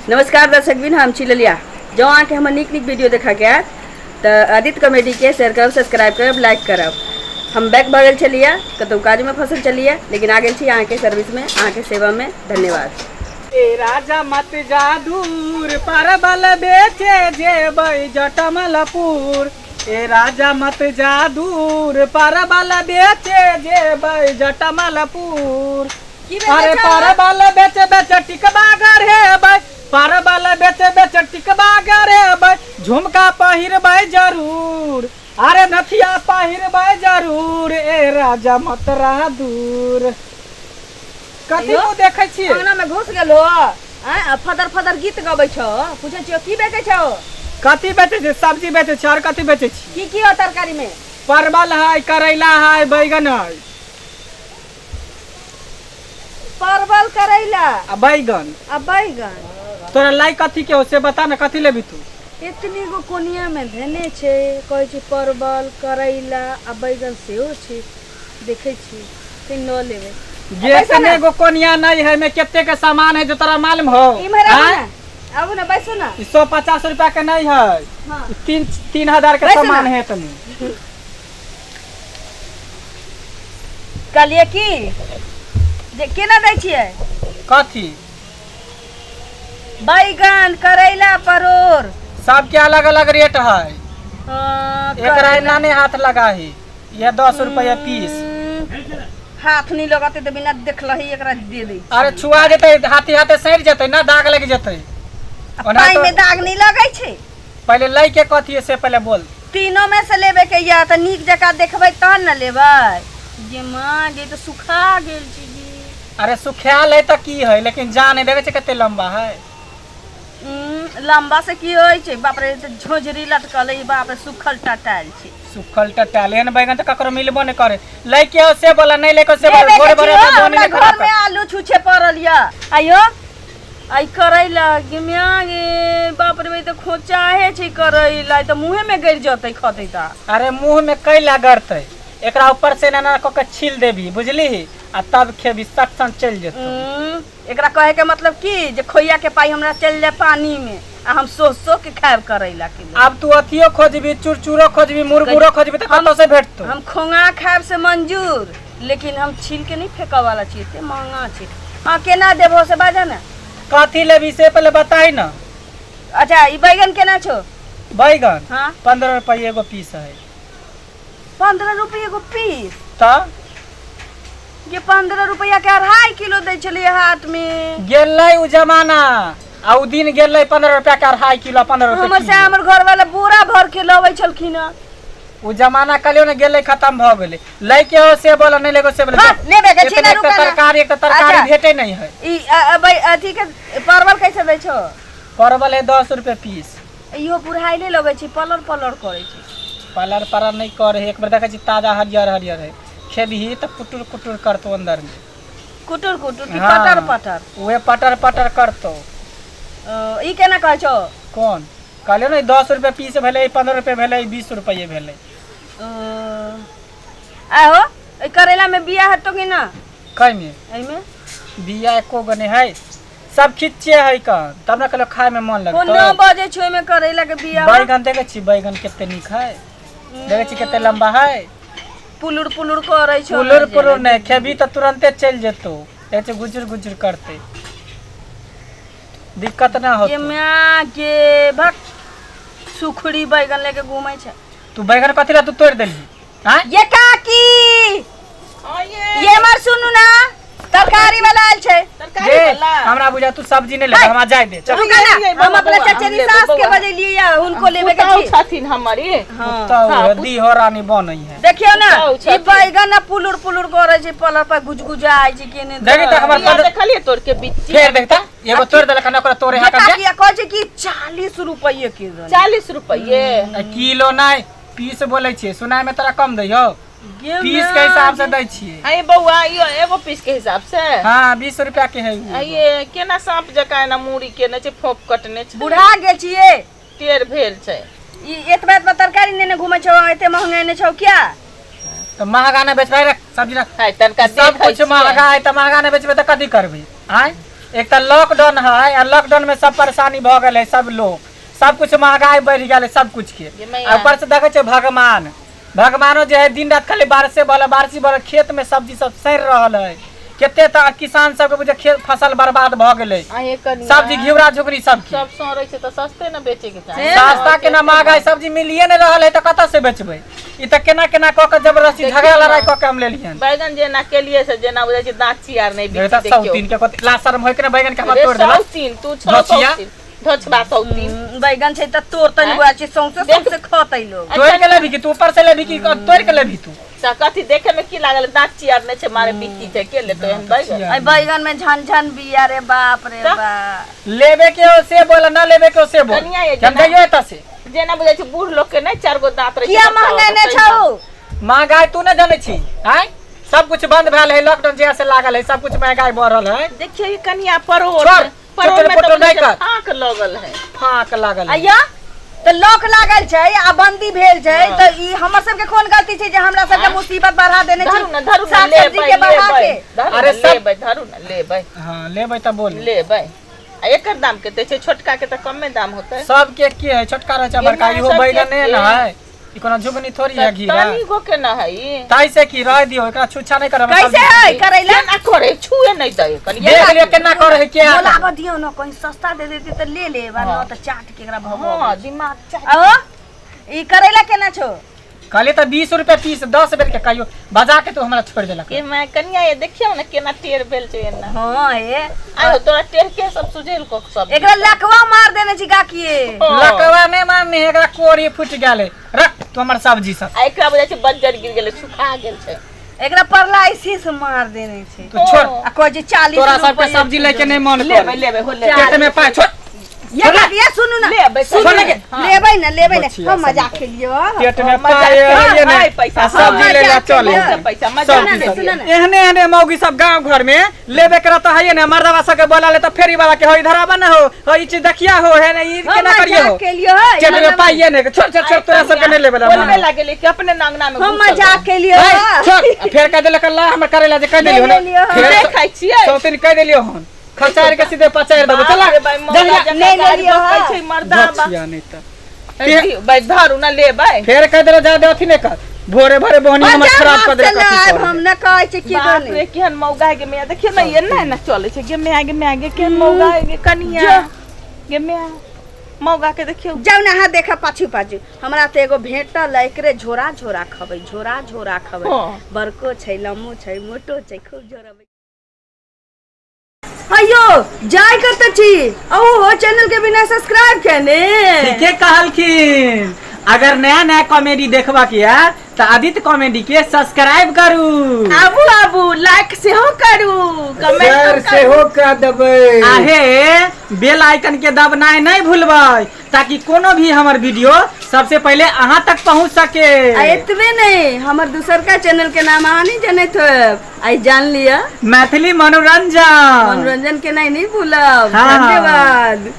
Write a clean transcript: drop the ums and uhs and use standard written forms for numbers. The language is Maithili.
नमस्कार दर्शक बिन, हम छी ललिया। जँ अहाँके हमर नीक नीक वीडियो देखऽके आयत तऽ आदित्य कॉमेडीके शेयर करब, सब्सक्राइब करब, लाइक करब। हम बैक भऽ गेल छलियै, कतहु काजमे फँसल छलियै, लेकिन आ गेल छी अहाँके सर्विसमे, अहाँके सेवामे। धन्यवाद। ए राजा मत जा दूर, परबल बेचे जेबै जटमलपुर। ए राजा मत जा दूर, परबल बेचे जेबै जटमलपुर। की बेचै अरे छौ? परबल बेचे बेचे टिकबा गढ़ेबै, परबल बेचे बेचे टिकबा गढ़ेबै, झुमका पहिरबै जरूर, अरे नथिया पहिरबै जरूर। ए राजा मत रह दूर। कथी अयो। मुँह देखै छियै? अंगना में घुस गेल हो आँय, आ फदर फदर गीत गबै छौ। पूछै छियौ की बेचै छौ? कथी बेचै छी? सब्जी बेचै छी। आओर कथी बेचै छी? की की हो तरकारी में? परवल है, करैला है, बैगन है। परवल, करैला आ बैगन। आ बैगन। तोरा लाई कथी के हो से बता ना, कथी लेबी तू? एतनी गो कोनिया में धेने छै, कहै छै परवल, करैला आ बैगन सेहो छै। देखै छी कहीं न लेबै। गे एतने गो कोनिया नहीं है में कते के सामान है जो तोरा मालूम हो? इम्हर आबू। आँय? ने आबू ने, बैसू ने। ई 150 रुपया के नहीं है। हाँ। ई 3000 के बैसू सामान ना। है तनी। कहलियै की जे केना दै छियै? कथी? बैगन, करैला, परोर। सबके अलग अलग रेट है। हाँ, एकरा करैला। एना नहीं हाथ लगाही, यह 10 रुपया पीस। हाथ नहीं लगाते तऽ बिना देखलही एकरा दे दै। अरे छुआ जेतै, हाथी हाथे सड़ि जेतै ना, दाग लागि जेतै। आ ओना पानि तो में दाग नहीं लगै छै। पहिले लै के कथी है से पहिले बोल। तीनों में से लेबे के या तऽ नीक जकाँ देखबै तहन ने लेबै। गे माँ गे, तऽ सुखा गेल छी जी। अरे सुखायल है तऽ की है, लेकिन जान है, देखै छै कते लंबा है। लंबा से की होइ छै? बाप रे, तऽ झोझरी लटकल है। बाप रे, सुखल टटायल छै। सुखल टटायल एहन बैगन तऽ ककरो मिलबो नहि करे। लै के हो से बोला, नहीं लै के हो से बोला। लेबे के भोरे भोरे छी हो, अपना हमरा धोनी घर खराब में कर। आलू छुछे पड़ल या। आइयो आई करैला गे म्या गे, बाप रे, तऽ खोचाहे छै करैला, ई तऽ मुँहे में गड़ि जतै खतै तऽ। अरे मुंह में कैला गड़तै? एकरा ऊपर से एना एना कऽ के छील देबी, बुझली? आ तब खेबी, सट सन चलि जेतौ। एकरा कहे के मतलब की जे खोइया के पाई हमरा चलि जाए पानी में आ हम सोह सोह के खायब करैला के। आब तू अथियो खोजबी, चुरचुरो खोजबी, मुरमुरो खोजबी तऽ कतौ से भेटतौ? हम खोंगा खायब से मंजूर, लेकिन हम छील के नहीं फेंकऽ वाला छी। एते महंगा छै। हाँ, केना देबहो से बाजऽ ने। कथी लेबी से पहिले बताही न। अच्छा, ई बैगन केना छौ? बैगन? हाँ। 15 रुपये एगो पीस है। 15 रुपये एगो पीस? तऽ। ये 15 रुपया के 2.5 किलो दै छलियै हाट में। गेलै उ जमाना आ उ दिन गेलै, 15 रुपया के 2.5 किलो, 15 रुपया हमर से किलो। हमर घर वाला बोरा भर के लबै छलखिन हँ। उ जमाना कलियो ने गेलै, खत्म भऽ गेलै। लै के हो से बोला, नहीं लेके से बोला। हाँ, लेबे के छी ना, एक तऽ रुका ना। तरकारी, एक तऽ तरकारी अच्छा। भेटे नहीं है। ई अथी के परवल कैसे दै छौ? परवल है 10 रुपये पीस। इहो बुढ़ाइले लगै छै, पलर पलर करै छै। पलर पलर नहीं करे है, एक बार देखै छी ताजा हरियर हरियर है। खेबही तऽ कुटुर कुटुर करतौ अंदर में। कुटुर कुटुर की? हाँ। पटर पटर। उहे पटर पटर करतौ। ई केना कहै छौ? कोन? कहलियौ ने, 10 रुपये पीस भेलै, 15 रुपये भेलै, 20 रुपये भेलै। आहो, एहि करैला में बिया हेतौ कि ना? कैमे? एहिमे। बिया एको गो नहि है, सब खिच्चे है कन, तब ने कहलियौ खाय में मन कोनो लगतौ। बजै छौ एहिमे करैला के बिया? बैगन देखै छी? बैगन कते नीक है, देखै छी कते लंबा है। पुलुर पुलुर करै छौ। पुलुर पुलुर नहि, खेबही तऽ तुरन्ते चलि जेतौ। देखै छी गुजुर गुजुर करतै, दिक्कत ना ये होतौ। माय के भक, सुखड़ी बैगन लेके घूमै छै। तू बैगन कथी ला तू तोड़ि देलही आँय? ये काकी, ये हमर सुनू ना, तरकारी वाला आयल छै। तरकारी गे वाला? हमरा बुझा तू सब्जी नहीं लेबे, हमरा जाय दे, चल। रुका ना। ये, हम बौआ, अपना बौआ, हम चचेरी लेबै, सास के बौआ। बजेलियै या हुनको लेबे के पुतहु छी। छथिन हमर ई। हाँ। पुतहु हाँ, है, दी हो रानी बनै है। देखियौ ना। पुतहु ई छथिन। बैगन ना पुलुर पुलुर करै छै, पलर पर गुजगुजाय छै केने। देखी तऽ हमर बिया पद देखलियै तोड़ के बिच्ची? फेर देखता, एगो तोड़ि देलक ना, ओकरा तोड़े ये है कन। काकी कहै छै कि 40 रुपये के। 40 रुपये किलो नहि, पीस बोलै छियै। सुनाय में तोरा कम दैयौ, पीस के हिसाब से दै छियै। अरे बौआ, इहो एगो पीस के हिसाब से? हाँ, 20 रुपया के है उ। आ ये केना साँप जकाँ एना मूड़ी केने छै, फोप कटने छै? बुढ़ा गेल छियै। टेढ़ भेल छै। ई एतबा एतबा तरकारी नेने घूमै छौ, एते महंगा एने छौ क्या? तऽ महगा नहि बेचबै? रख सब्जी रख। है तनका सब देखै कुछ छियै। महगा है तऽ महगा नहि बेचबै तऽ कथी करबै आँय? एक तऽ लॉकडाउन है आ लॉकडाउन में सब परेशानी भऽ गेल है, सब लोग सब कुछ महंगाई बढ़ि गेल है सब कुछ के। ये मैया। आ ऊपर से देखै छै भगवान, भगवानो जे है दिन रात खाली बारिशे भऽ बारिश भऽ खेत में सब्जी सब सड़ि रहल है। कते तऽ किसान सबके बुझे खेत फसल बर्बाद भऽ गेलै, अहें कनिया। सब्जी घिउरा झुकरी सबके सब सड़ै छै तऽ सस्ते ने बेचे के चाही। सस्ता केना महंगाई, सब्जी मिलिए नहि रहल है तऽ कतऽ से बेचबै? ई तऽ केना केना कऽ के जबरदस्ती झगड़ा लड़ाई कऽ के हम लेलियन। बैगन जेना केलिए से जेना बुझै छै दाँत चियार नहि देखता बिकी देखियौ। सौतीन के कथी ला शर्म होय के ने बैगन के हमरा रे तोड़ देलक। सौतीन तू छौ धोछिया। सौतीन धोछबा सौतीन। बैगन छै तऽ तोड़तै आँय? बुआ छै सौंसे देख। सौंसे खतै लोग। तोड़ के लेबही कि तू ऊपर से लेबही कि तोड़ के लेबही तू? तऽ कथी देखे में की लागल, दाँत चियार नहि छै मारे बिकी छै, के लेतै एहन बैगन? अइ बैगन में झन झन बिया रे बाप रे तऽ? बाप। लेबे के हो से बोल, ना लेबे के हो से बोल। कनिया ये हम जेना- जइयो एतऽ से। जेना बुझै छै बूढ़ लोग के नहि चारि गो दाँत रहै छै, किया बड़का महंगा बड़का नहि छौ? महंगाई तू नहि जानै छी आँय, सब कुछ बंद भेल है, लॉकडाउन जहिया से लागल है सब कुछ महंगाई बढ़ल है। देखियौ ई कनिया परोड़ छोड़, परोड़ छोड़, में तऽ पटोर बुझै नहि छै कर। फाँक लगल है। फाँक लागल है। अय्या तऽ लॉक लागल छै आ बंदी भेल छै तऽ ई हमर सबके कोन गलती छै जे हमरा सबके मुसीबत बढ़ा देने छै? धरू ने धरू ने साग सब्जी लेबै के बढ़ा लेबै के। धरू अरे ने सब- लेबै धरू ने लेबै। हाँ लेबै तऽ बोल। लेबै। आ एकर दाम कते छै? छोटका के तऽ कमे दाम होतै। सबके की है, छोटका रहै छै बड़का, एना इहो सबके बैगने के? ने है, ई कोनो झुगनी थोड़ी है घी तनी गो के न है ई। ताई से की रह दियो, एकरा छुच्छा नहीं करब। कैसे है करैला? केना करे छुए नहीं दे कनी। देख लियो केना करे है के। बोलाबऽ दियौ न, कहीं सस्ता दे देती तऽ ले लेब आ न तऽ चाट के एकरा भगो। हां दिमाग चाही। आओ ई करैला केना छौ? कहलिए तऽ 20 रुपया पीस, 10 बेर के कहियो बजा के तू हमरा छोड़ देलक। के मैं कनिया ये देखियो ने केना टेढ़ भेल छै एना। हाँ हे आयो तोरा टेढ़ के सब सुझेल को सब। एकरा लकवा मार देने छी काकिए। लकवा नहीं मारनी है, एकरा कोरी फूट गेल है। रख तू हमर सब्जी सब। आ एकरा बुझाइ छै बज्जर गिर गेलै, सुखा गेल छै। एकरा परलाइसिस मार देने छै। तू छोड़। आ कहै छै 40 तोरा सबके रुपैआ सब्जी लेके नहीं मन लेबै करे। लेबै हो लेबै। पेट में पाय छोड़। ये काकी, ये सुनू ना, लेबै, सुनू छोड़ ना, के। लेबै ना, लेबै ना, बचिया हम सब मजाक खेलियो। पेट में मजाक पाय के- ये नहीं। हाय, पैसा, आ सब्जी हाँ, ले ला मजाक चल। के पैसा, मजाक सब्जी के सब। सुना ना। एहने एहने मौगी सब गांव घर में लेबे के रहता है ने, मर्दवा सबके बोला ले तो फेरी वाला के हो इधर आबा ना हो, हो ई चीज देखिया हो है ने, ई हम केना करियो हो। मजाक खेलियो है, पेट में पाय ये नहीं, छोड़ छोड़ छोड़ तोरा सबके नहीं लेबे ला। बोलबे लागेले कि अपने नांगना में हम घुसल मजाक खेलियो। है, छोड़। आ फेर कह देलक ला हमर करेला जे कह देलियो ले लियो। ने। फेर नहि खाइ छियै। सौतीन कह देलियो हन। खसार के सीधे पचार देबो, चला। बाप रे बाप, मौला जल्दी। जकाँ ले गाड़ी लियो, बकै हाँ। छै मर्दाबा। बचिया नहीं तऽ। भाई धरू ना लेबै। फेर कह देलो जा दे अथी नहीं कर, भोरे भोरे बोहनी हमर खराब कर देलक अथी कर। हम न कहै छै की बाप दोने। रे केहन मौगा गे मैया, देखियौ ने एना एना चलै छै गे मैया, गे मैया गे केहन मौगा गे कनिया गे मैया, मौगा के देखियौ। जाउ ने अहाँ देखा पाछू पाछू, हमरा तऽ एगो भेटल है, एकरे झोरा झोरा खबै, झोरा झोरा खबै। हाँ। बड़को छै, लम्बो छै, मोटो छै, खूब झोरबै। अयो जाय कतऽ छी? ओ चैनल के बिना सब्सक्राइब केने। ठीके कहलखिन, अगर नया नया कॉमेडी देखबा के या तऽ आदित्य कॉमेडी के सब्सक्राइब करू। आबू आबू लाइक सेहो करू, शेयर कमेंट करू। सेहो कऽ देबै। आहे बेल आइकन के दबनाइ नहीं भूलबै ताकि कोनो भी हमर वीडियो सबसे पहले अहाँ तक पहुँच सके। आ एतबे नहीं, हमर दूसरका चैनल के नाम अहाँ नहीं जनैत होब, आई जान लिया मैथिली मनोरंजन। मनोरंजन के नहीं नहीं भूलब। हाँ। धन्यवाद।